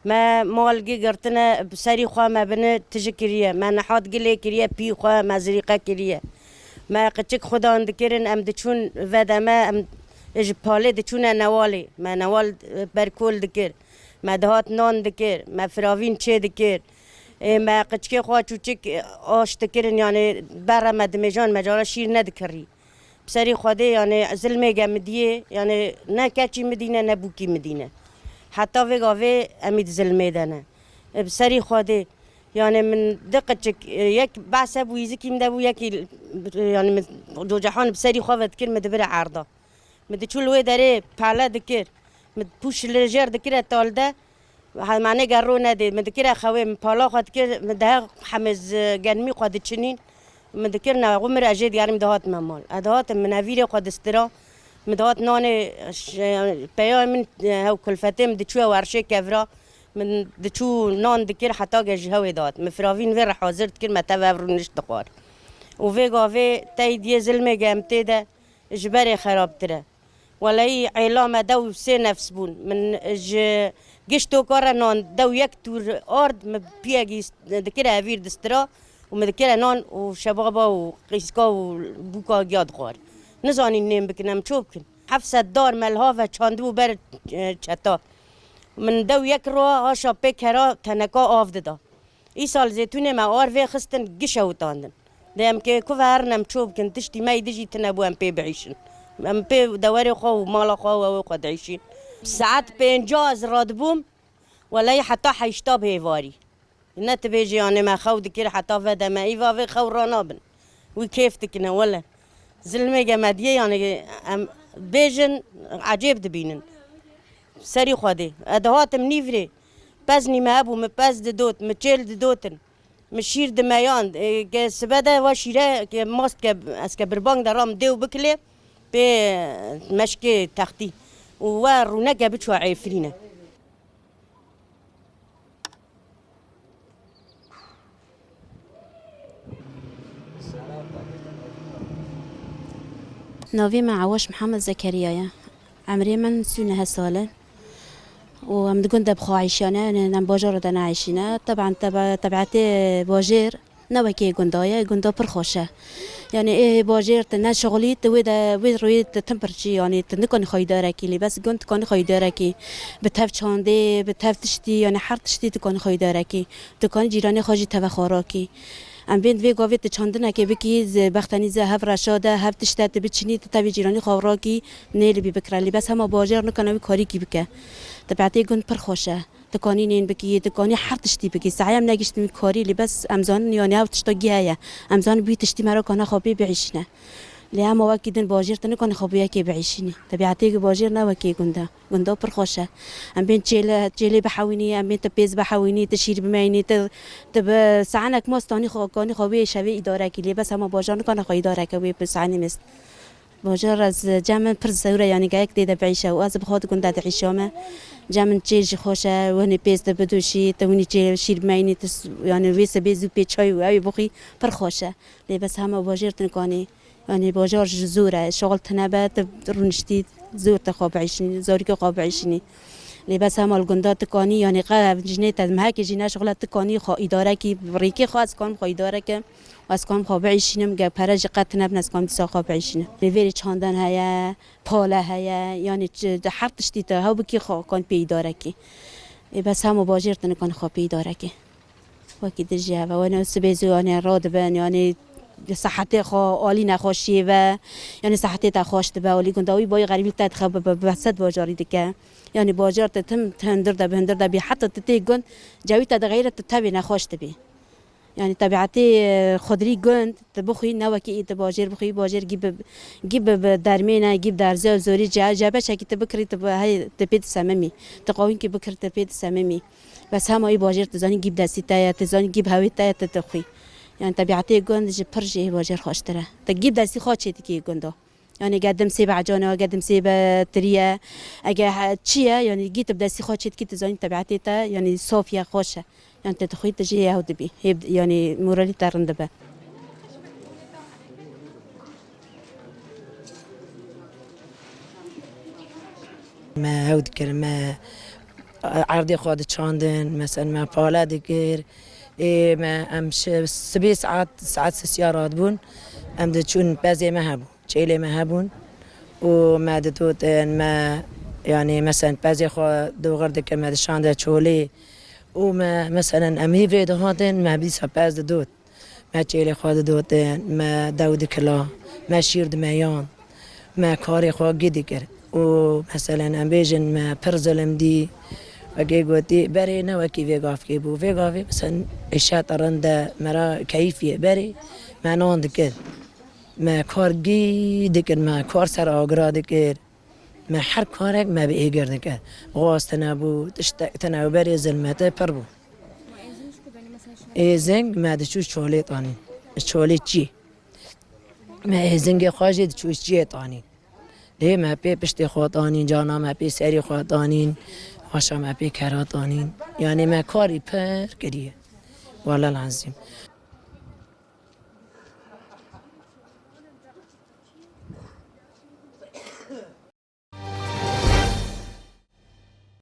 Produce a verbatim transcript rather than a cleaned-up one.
Me mal gi girtine, bi serî xwe me bini tiji kiriye. Me nihat gilê kiriye, pî xwe me zirîqe kiriye. Me qiçik xudan dikirin, em diçûn vedeme, em ji palê diçûne newalê. Me newal, e, berkol dikir. Me dihat nan dikir, me firavîn çê dikir. Ê, me qiçikê xwe çûçik, e, aş dikirin, yanî bere me dimêjan, me cara şîr nedikirî. Bi serî Xwedê, yanî zilmê ge midiyê, yanî ne keçî midîne, ne bûkî midîne. Heta vê gavê em î di zilmê de ne. E, bi serî Xwedê, yanî min di qiçik, e, yek behse bû, îzikî min de bû, yekî, e, yanî min cocehan bi serî xwe vedikir, min dibire erda. Min diçû li wê derê pele dikir. Min pûş li jêr dikire tal de. Hemanê gerro nedê. Min dikire xewê, min pala xwe dikir, min dehe hemêz genimî xwe diçinîn. Min dikir ne, xwe mir ez jê digerim dihatime mal. Ez dihatim, min evîrê xwe distira. Min dihat nanê, ş-, peya min, e, hew kulfetê min diçûye werşê kevra. Min diçû nan dikir heta ge ji hewê dihat. Min firavîn vê re hazir dikir, me tev ev rûnişt dixwar. Û vê gavê tey diyê zilmê ge em tê de ji berê xerabtir e. Weleyî êla me dew sê nefs bûn. Min ji giş toka re nan dew yek tûr ard, min piyekî s-, dikire evîr distira û min dikire nan û şebaba û qîska û bûka giya dixwar. Nizanîn nêm bikin, em ço bikin. Heft sed dar me li ha ve çandibû ber, e, çeta. Min dew yek ro haşa pê kera teneka av dida. Îsal zêtûnê me ar vê xistin, giş ewitandin. Dê em kê ku ve herin em ço bikin, tiştî me yî dijî tine bû em pê biîşin. Em pê dewerê xwe û mala xwe û ewê xwe diîşîn. Saet pênca ez radibûm, weleyî heta heşta bi hêvarî. Ne tu bêjî, yanê me xew dikir heta vedeme, îva vê xew ranabin. Wî kêf dikine, wele. Zilmê ge me diyê, yanê em bêjin, ecêb dibînin. Serî Xwedê. Ez dihatim nîvrê. Peznî me hebû, min pez didot, min çêl didotin. Min şîr dimeyan. E, ke sibe de we şîre, ke mast ke, ez ke birbang de ram dêw bikilê, pê meşkê textî. Û we rûneke biçû Efrîne. Navê me Ewaş Mihemed Zekeriya ye. Emrê min sî û neh sal e. Û em di gund de bi xwe eîşane, em bajara de neeşîne. Teban tebe-, tebietê bajêr ne wekî gunda ye, gunda pir xweş e. Yanî ê bajêr tu ne şixulî, tu wê de, wê rûyê tu tim pirçî, yanî tu nikanî xwe îdare kî, lê bes gund dikanî xwe îdare kî. Bi tev çandê, bi tev tiştî, yanî her tiştî dikanî xwe îdare kî. Dikanî cîranê xwe jî teve xwe rakî. Em bên vê gavê tu çandinekê bikî, zi-, bextenî ze hev reşa de, hev tişte tu biçinî, tu tevî cîranî xwe rakî, nêlibî bikire. Lê bes hema bajêr nikane wî karîkî bike. Tebietê gund pir xweş e. Dikanî nên bikî, dikanî her tiştî bikî. Sehiyê em negiştin wî karî, lê bes em zanin, yanî ew tişta gî heye. Em zanin wî tiştî me re kane xwe pê biîşîne. Lê hema wekî din bajêr tu nikanî xwe bi yekê biîşînî. Tebietê bajêr ne wekî gund e. Gunda pir xweş e. Em bên çêle, çêlê bihewînî, em bên tu pêz bihewînî, tu şîr bimeyînî, tu, tu bi saenek mast tanî xwe, kanî xwe wê şevê îdare kî. Lê bes hema bajar nikane xwe îdare ke wê bi saenî mest. Bajar ez cem min pir zewr e, yanî gerek tê de biîşe û ez bi xwe di gund de diîşame. Cem min çêl jî xweş e, winî pêz de bidoşî, tu winî çê şîr bimeyînî, tu s-, yanî wê sibê zû pê çay û ew ê bixwî, pir xweş e. Lê bes hema bajêr tu nikanî, yanî bajar ji zor e, şixul tune be, tu rûniştî zor te xwe biîşînî, zorî ke xwe biîşînî. Lê bes hema li gunda tu kanî, yanî qe jinê te mehekê jî neşixule, tu kanî xwe îdare kî, rêkê xwe ez kanim xwe îdare kim. Ez kanim xwe biîşînim, ge pere jî qet nebin, ez kanim dîsa xwe biîşînim. Lêverê çandan heye, pale heye, yanî çi, di her tiştî te hew bikî xwe kan pê îdare kî. Ê bes hema bajêr tu nikan xwe pê îdare kî. Wekî din jî heve, wene sibê zû, yanî radibin, yanî sahetê xwe, alî nexweşiyê ve, yanî sahetê te xweş dibe, alî gunda wî bayî xerîbî te dixe bi, bi, bi sed bajarî dike. Yanî bajar te tim, ti hundir de, bi hundir de bî, heta tu tê gund, cewî te dixeyre tu tevê nexweş dibî. Yanî tebietê, e, xwedrî gund, tu bixwî, ne wekî î tu bajêr bixwî, bajêr gî bi, gî bi, bi dermê ne, gî bi derzê û zorî ce, ce beşekî tu bikirî, tu bi, hey, tu pê disemimî. Tu qawînkî bikir, tu pê disemimî. Bes hema î bajêr tu zanî gî bi destî te ye, tu zanî gî bi hewê te ye, tu dixwî. Yanî tebietê gund ji pir jî ê bajêr xweştir e. Tu gî bi destî xwe çê dikî gunda. Yanî ge dimsê be ecane, ge dimsê be tirî ye, ege he-, çi ye, yanî gî tu bi destî xwe çê dikî, tu zanî tebietê te, yanî saf ye, xweş e. Yanî tu dixwî tu jî ew dibî. Hê, yanî moralî te rind dibe. Me hew dikir, me erdê xwe diçandin, mesela me pale dikir. Ê me em şi-, sibê saet, saet sisiya radibûn, em diçûn pezê me hebû, çêlê me hebûn û me didotin, me, yanî, mesela pezê xwe doxir dikir, me dişande çolê û me, mesela em hîvrê dihatin, me dîsa pez didot. Me çêlê xwe didotin, me dew dikila, me şîr dimeyan, me karê xwe gî dikir. Û meselen em bêjin me pir zilim dî, wekî gotî, berê ne wekî vê gavkê bû. Vê gavê meselen îşeta rind e, me ra keyfî ye. Berê me nan dikir. Me kar gî dikir, me kar ser agira dikir. Me her karek me bi êgir dikir. Gaz tune bû, tiştek tune bû, berê zilmete pir bû. Êzing me diçû çolê tanîn. Çolê çî. Me êzingê xwe jî diçû çiyê tanîn. Lê me pê piştê xwe tanîn, cana me pê serî xwe tanîn, haşa me pê kera tanîn. Yanî me karî pir kiriye. Wele lazim.